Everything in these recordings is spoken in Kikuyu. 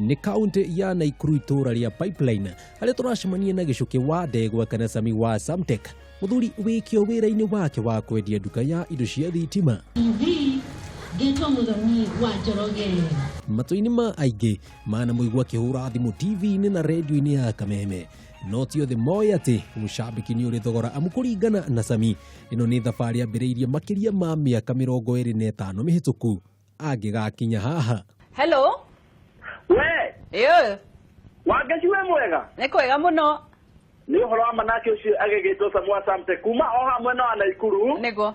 Nĩ kaunti ya Naikuru, itũũra rĩa Pipeline, harĩa tũracemania na gĩcũkĩ wa ndegwa kana Sami wa Samtech, mũthuri wĩkĩo wĩra-inĩ wake wa kwendia nduka ya indo cia thitima. TV ngetwo Muthoni wa Njoroge. Matũ-inĩ ma aingĩ manamũigua akĩhũra thimũ TV-inĩ na redio-inĩ ya Kameme, no ti othe moĩ atĩ ũcambĩki nĩ ũrĩ thogora, amu kũringana na Sami, ĩno nĩ thabarĩ ambĩrĩirie makĩria ma mĩaka 25 mĩhĩtũku angĩgakinya haha. Hello. We. Ĩyo. Wangeci, wĩ mwega? Nĩ kwega mũno. Nĩ ũhoro wa manake ũcio agĩgĩtwo Samua Samte kuma o hamwe na wa Naikuru. Nĩguo.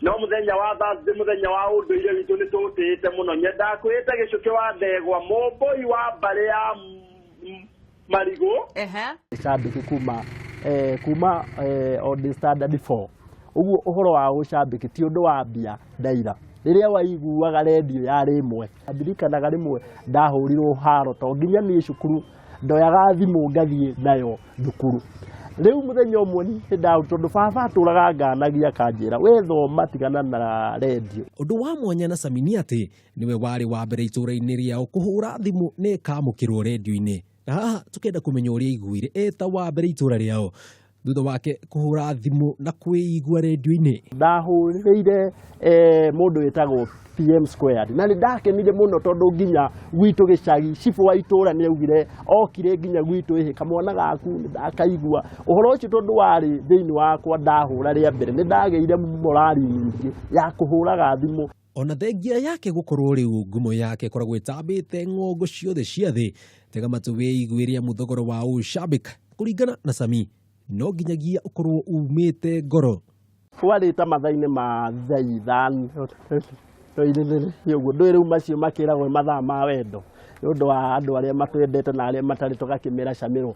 No mũthenya wa Thursday, mũthenya wa ũndũire witũ, nĩ tũũtĩĩte mũno. Nyendaga kwĩĩta gĩcũkĩ wa ndegwa, mũmbũi wa mbarĩ ya marigũ. Cambĩki kuma on the standard 4 ũguo. Ũhoro wa ũcambĩki ti ũndũ wa mbia ndaira rĩrĩa waiguaga rendio yarĩ ĩmwe. Ndirikanaga rĩmwe ndahũrirwo haro to nginya niĩ cukuru ndoyaga thimũ ngathiĩ nayo thukuru. Rĩu mũthenya ũmwe nĩ nda tondũ baba atũraga nganagia, akanjĩra, "We thoma, tigana na rendio." Ũndũ wa mwanya na Sami nĩ atĩ nĩwe warĩ wa mbere itũũra-inĩ rĩao kũhũra thimũ na ĩkamũkĩrwo rendio-inĩ, na haha tũkenda kũmenya ũrĩa aiguire eta wa mbere itũũra rĩao thutha wake kũhũra thimũ na kwĩigua rendio-inĩ. Ndahũrĩire mũndũ wĩtagwo PM Squared na nĩ ndakenire mũno tondũ nginya gwitũ gĩcagi cibũ wa itũũra nĩ augire okire nginya gwitũ, "Ĩhĩ, kamwana gaku nĩ ndakaigua ũhoro ũcio." Tondũ warĩ thĩinĩ wakwa, ndahũra rĩa mbere nĩ ndagĩire morali nyingĩ ya kũhũraga thimũ. Ona thengia yake gũkorwo rĩu ngumo yake ĩkoragwo ĩtambĩte ng'ongo ciothe cia thĩ, tega matũ wĩiguĩre, amu thogora wa ũcambĩk kũringana na Sami no nginyagia ũkorwo umĩte ngoro. Kwarĩ ta mathaa-inĩ ma thaa 5 ũguo, ndũĩ rĩu macio makĩragwo nĩ mathaa ma wendo nĩ ũndũ wa andũ arĩa matwendete na arĩa matarĩ tũgakĩmera camĩrwo.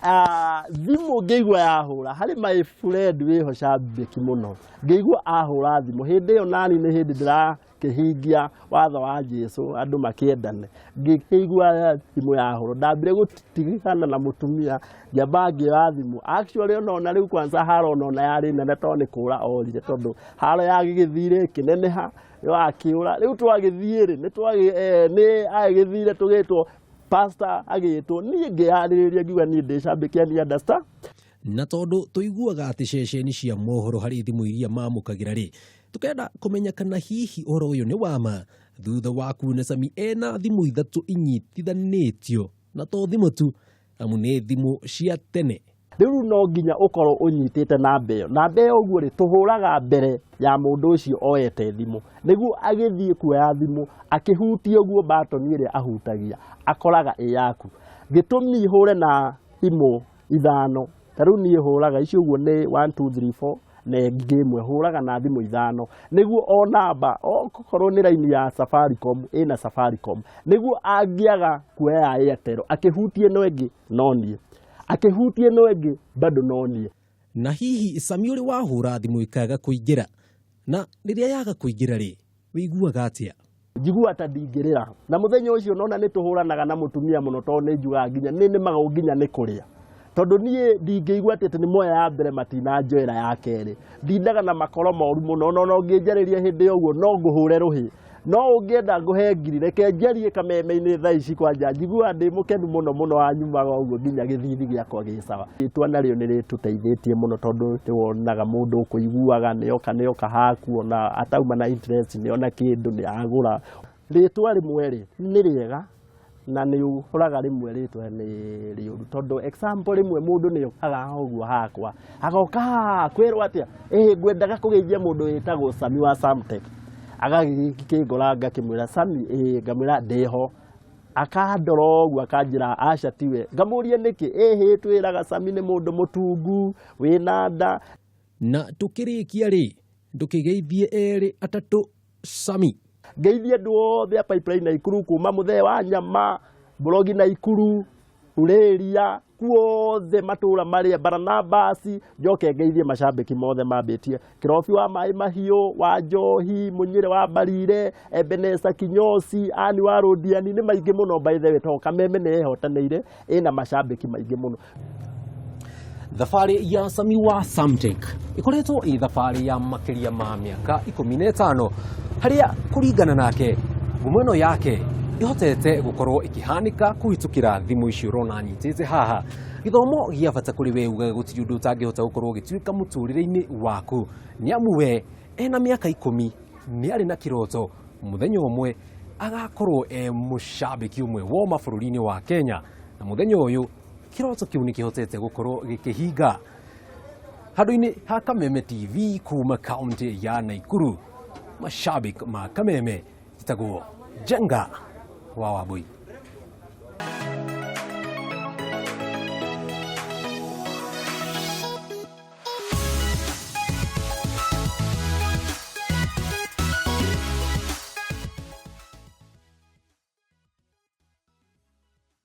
Ah, thimũ ngĩigua yahũra harĩ my friend wĩho cambĩki mũno, ngĩigua ahũra thimũ hĩndĩ ĩyo nani nĩ hĩndĩ ndĩrakĩhingia watho wa Jesu andũ makĩendane. Ngĩkĩigua thimũ yahũrwo, ndambire gũtigana na mũtumia, ngĩamba ngĩoya thimũ. Actually, ona rĩu kwanza haro ona yarĩ nene tondũ nĩ kũra orire, tondũ haro yagĩgĩthire ĩkĩneneha yo akĩũra. Rĩu twagĩthiĩ rĩ, nĩ agĩgĩthire tũgĩtwo pastor, agĩtwo niĩ ngĩyarĩrĩria, ngiuga niĩ ndĩ cambĩki ni understand. Na tondũ tũiguaga atĩ ceceni cia mohoro harĩ thimũ iria mamũkagĩra rĩ, tũkenda kũmenya kana hihi ũhoro ũyũ nĩ wa ma thutha wa kuona Sami ena thimũ ithatũ inyitithanĩtio, na to thimũ tu, amu nĩ thimũ cia tene. Rĩu no nginya ũkorwo ũnyitĩte namba ĩyo. Namba ĩyo ũguo rĩ, tũhũraga mbere ya mũndũ ũcio oete thimũ nĩguo agĩthiĩ kuoya thimũ, akĩhutia ũguo batoni ĩrĩa ahutagia akoraga ĩ yaku. Gĩtũmi hũre na thimũ ithano, ta rĩu niĩ hũraga icio ũguo nĩ 1 2 3 4 na ĩngĩ ĩmwe, hũraga na thimũ ithano nĩguo o namba okorwo nĩ raini ya Safaricom ĩna Safaricom, nĩguo angĩaga kuoya ya Airtel akĩhutie ĩno ĩngĩ no niĩ, akĩhutie ĩno ĩngĩ bado no niĩ. Na hihi Sami, ũrĩ wahũra thimũ ĩkaga kũingĩra? Na rĩrĩa yaga kũingĩra rĩ, wĩiguaga atĩa? Njiguaga ta ndingĩrĩra. Na mũthenya ũcio nona nĩ tũhũranaga na mũtumia mũno tondũ nĩ njugaga nginya nĩ nĩmagwo nginya nĩ kũrĩa, tondũ niĩ ndingĩigua atĩ nĩ moya ya mbere matinanjoera ya kerĩ. Ndindaga na makoro moru mũno, ona ũngĩnjarĩria hĩndĩ ĩyo ũguo no ngũhũre rũhĩ, no ũngĩenda ngũhe ngiri, reke njarie kameme-inĩ thaa ici kwanja njiguaga ndĩ mũkenu mũno mũno, wanyumaga ũguo nginya gĩthithi gĩakwa gĩ sawa. Rĩtwa narĩo nĩ rĩtũteithĩtie mũno tondũ nĩ wonaga mũndũ ũkũiguaga nĩoka nĩoka haku, ona atauma na interest nĩona kĩndũ nĩ agũra. Rĩtwa rĩmwe rĩ nĩ rĩega na nĩ ũkoraga rĩmwe rĩtwa nĩ rĩũru, tondũ example, rĩmwe mũndũ nĩ okaga ũguo hakwa, agoka haha kwĩrwo atĩa, "Ĩhĩ, ngwendaga kũgeithia mũndũ wĩtagwo Sami wa Samtech." Agagĩkĩngora, ngakĩmwĩra, "Sami?" "Ĩĩ." Ngamwĩra, "Ndĩho." Akandora ũguo akanjĩra, "Aca, tiwe." Ngamũria, "Nĩkĩ?" "Ĩhĩ, twĩraga Sami nĩ mũndũ mũtungu wĩna nda." Na tũkĩrĩkia rĩ, ndũkĩgeithie erĩ atatũ, Sami. Ngeithie andũ othe a Pipeline Naikuru, kuma mũthee wa nyama Mborogi Naikuru, Urĩria, kuothe matũra marĩa Baranabasi. Njoke ngeithie macambĩki mothe mambĩtie Kĩrobi wa maĩ mahiũ wa njohi, Mũnyĩrĩ wa Mbarire, Ebeneza Kinyosi, Ani wa Rũndiani. Nĩ maingĩ mũno by the way, tondũ Kameme nĩ ĩhotanĩire, ĩna macambĩki maingĩ mũno. Thabarĩ ya Sami wa Samtech ĩkoretwo ĩ thabarĩ ya makĩria ma mĩaka 15, harĩa kũringana nake ngumo ĩno yake Ihotete gũkorwo ikĩhanĩka kũhĩtũkĩra thimũ icio ũrona nyitĩte haha. Gĩthomo gĩa bata kũrĩ we ugaga gũtirĩ ũndũ ũtangĩhota gũkorwo ũgĩtuĩka mũtũrĩre-inĩ waku, nĩ amu we ena mĩaka 10 nĩ arĩ na kĩroto mũthenya ũmwe agakorwo e mũcambĩki ũmwe woma bũrũri-inĩ wa Kenya, na mũthenya ũyũ kĩroto kĩu nĩ kĩhotete gũkorwo gĩkĩhinga. Handũ-inĩ ha Kameme TV kuma kaunti ya Nakuru, mashabik ma Kameme, njĩtagwo Njenga wa Wambui.